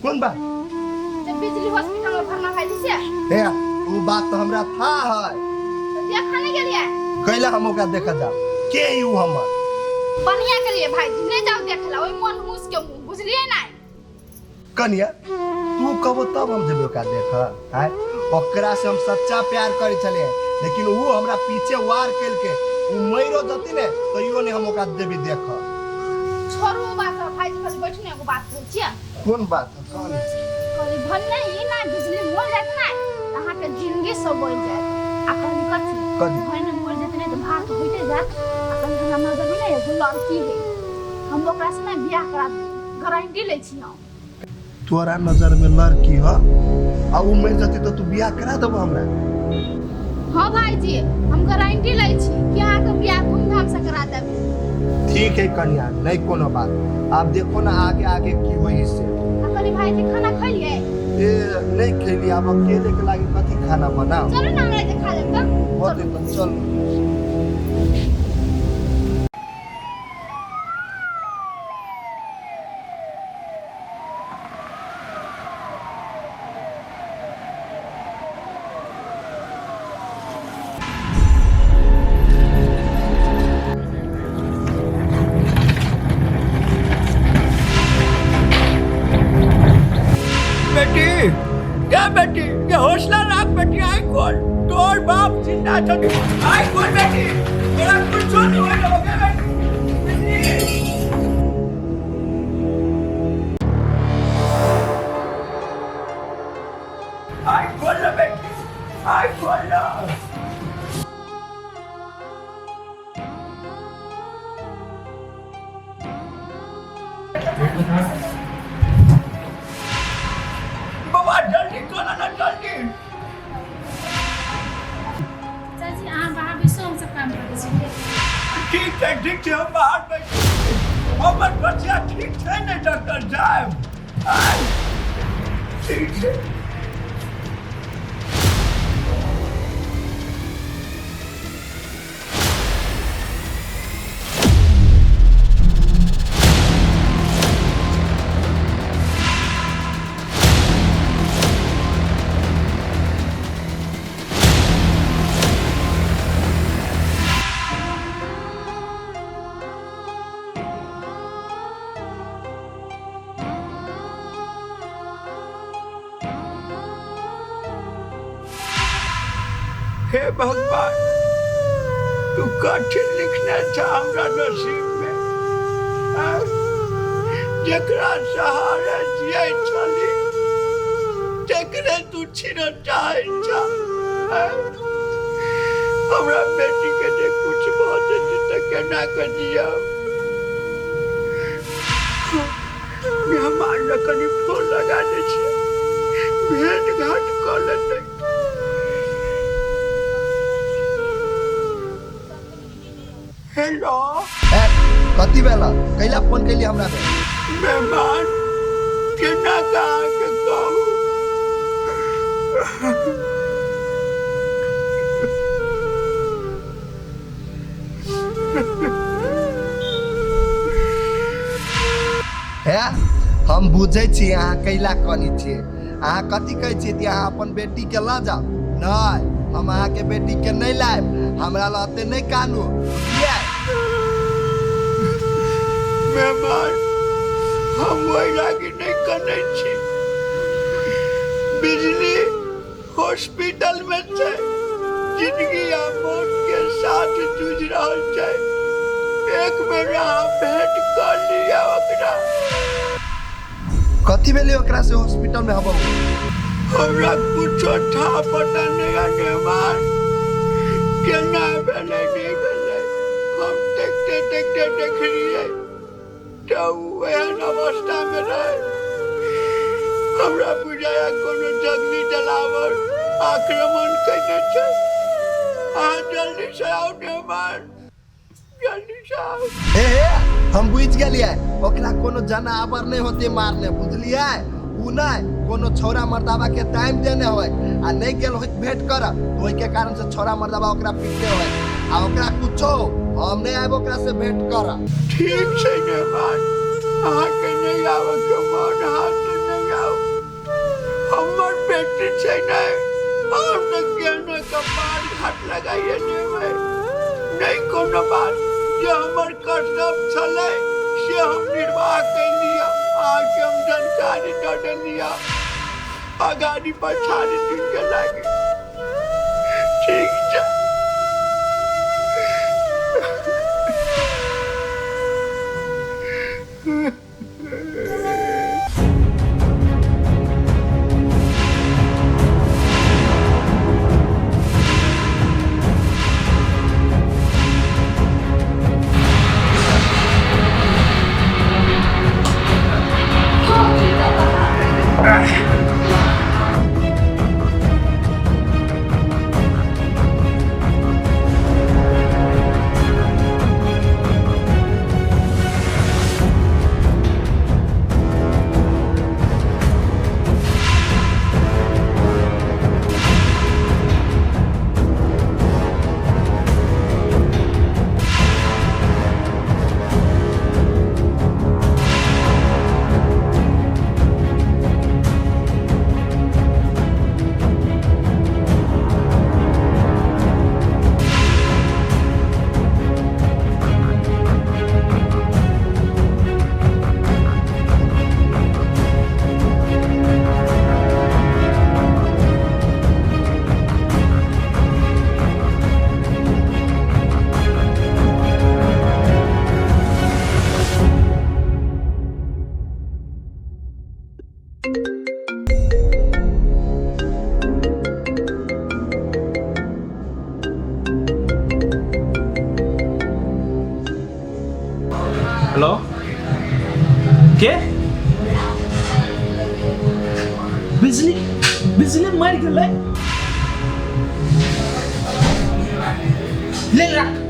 कोन बात? जे बिजली हॉस्पिटल में भरना भाईजी से। हे, उ बात तो हमरा था है। तो देखा नहीं गेलिए? कैला हम ओकरा देखा जाओ के ई उ हमर? बढ़िया के लिए भाईजी नहीं जाओ देखला, ओई मन हुस के मुंह बुझलिए ना। कनिया तू कहबो तब हम जेबे ओकरा देख। आय ओकरा से हम सच्चा प्यार करे छलिए, लेकिन उ हमरा पीछे वार केलके, उ मरो जती ने तैयो ने हम ओकरा जेबी देख। छोड़ू उ बात भाईजी, खाली बैठू ने एगो बात कहै छियै। कोन बात? कहली। कहली भन्ने ई ना बिजली मर जात ना त अहाँके जिंदगी सब बढ़ जात। आ कहली कथी? कथी? भन्ने मर जात नहीं त भात होइते जात। आ कहली हमरा नजर में ना एगो लड़की है, हम ओकरा से ना बियाह करा गारंटी लै छी हम। तोरा नजर में लड़की ह आ उ मर जती तो तू बियाह करा देबो हमरा? हाँ भाईजी, हम गारंटी लै छी कि अहाँके बियाह धूमधाम से करा देब। ठीक है कन्या, नहीं कोनो बात। आप देखो ना आगे आगे की होई इससे। आ कहली भाईजी खाना खैलिए? ए नहीं खेली, अब अकेले के लागी कथी खाना बनाओ? चलू ना हमरा जे खा लेब त। होते तो चल। बेटी, क्या बेटी के हौसला राख बेटी, आई खोल, तोर बाप जिंदा छ, आई खोल बेटी, तोरा कुछो नहीं होय देबो के बेटी। आई खोल ना बेटी, आई खोल ना। बाबा जल्दी चलो ना जल्दी। चाची अहाँ बाहर बैसो, हम सब काम करै छी। ठीक छै ठीक छै, हम बाहर बैठे छी। हमर बच्चा ठीक छै ने डॉक्टर साहब? आय, ठीक छै। हे भगवान, तू कथी लिखने छा हमरा नसीब में? आँय? जेकरा सहारे जियै छली तेकरे तू छीनऽ चाहै छा। आँय? हमरा बेटी के जे कुछ भऽ जेतै तऽ केना कऽ जियब? मेहमान लग कनि फोन लगा दै छियै, भेंट घाट कऽ लेतै। हेलो। ए, कथी भेल? कैला फोन कैली हमरा पे? मेहमान केना कऽ अहाँके कहू, हे हम बुझै छी अहाँ कैला कनी छियै। अहाँ कथी कहै छियै कि अहाँ अपन बेटीके लऽ जाउ? नहि, हम अहाँके बेटीके नहि लायब। हमरा लऽते नहि कानू, बुझलियै? मेहमान, हम ओहि लागी नहि कनै छी। बिजली हॉस्पिटल में छै, जिंदगी आ मौत के साथ जूझ रहल छै। एक बेर अहाँ भेंट कर लिअ ओकरा। कथी भेलै ओकरा से हॉस्पिटल में हबो? हमरा कुछो ठा पता नहीं है मेहमान, केना भेलै नहि भेलै। हम देखते देखते देखलियै तऽ ओ एहन अवस्था में रहे, हमरा बुझाया कोनो जंगली जनावर आक्रमण केने छै। अहाँ जल्दी से आउ मेहमान, जल्दी से आउ। हे हे, हम बुझि गेलियै, ओकरा कोनो जनावर नहि होते मारने, बुझलियै? उ नहि कोनो छौड़ा मर्दाबा के टाइम देने होय आ नहि गेल होय भेंट कर, तो ओहिके कारण से छौड़ा मर्दाबा ओकरा पीटने होय। आ ओकरा कुछो, हम नहि आयब ओकरा से भेंट कर। ठीक छै मेहमान, अहाँके नहि आबऽके मन हाथ तऽ नहि आउ। बेटी छै ने, हम तऽ केहनो कपार घाट लगाइए लेबै। नहि कोनो बात, जे हमर कर्तव्य छलै से हम निर्वाह कैलियै। अहाँके हम जानकारी दऽ देलियै, अगाड़ी पछाड़ी जुटि लागी। ठीक छै। हेलो, के बिजली बिजली मरि गेलै। ले राख।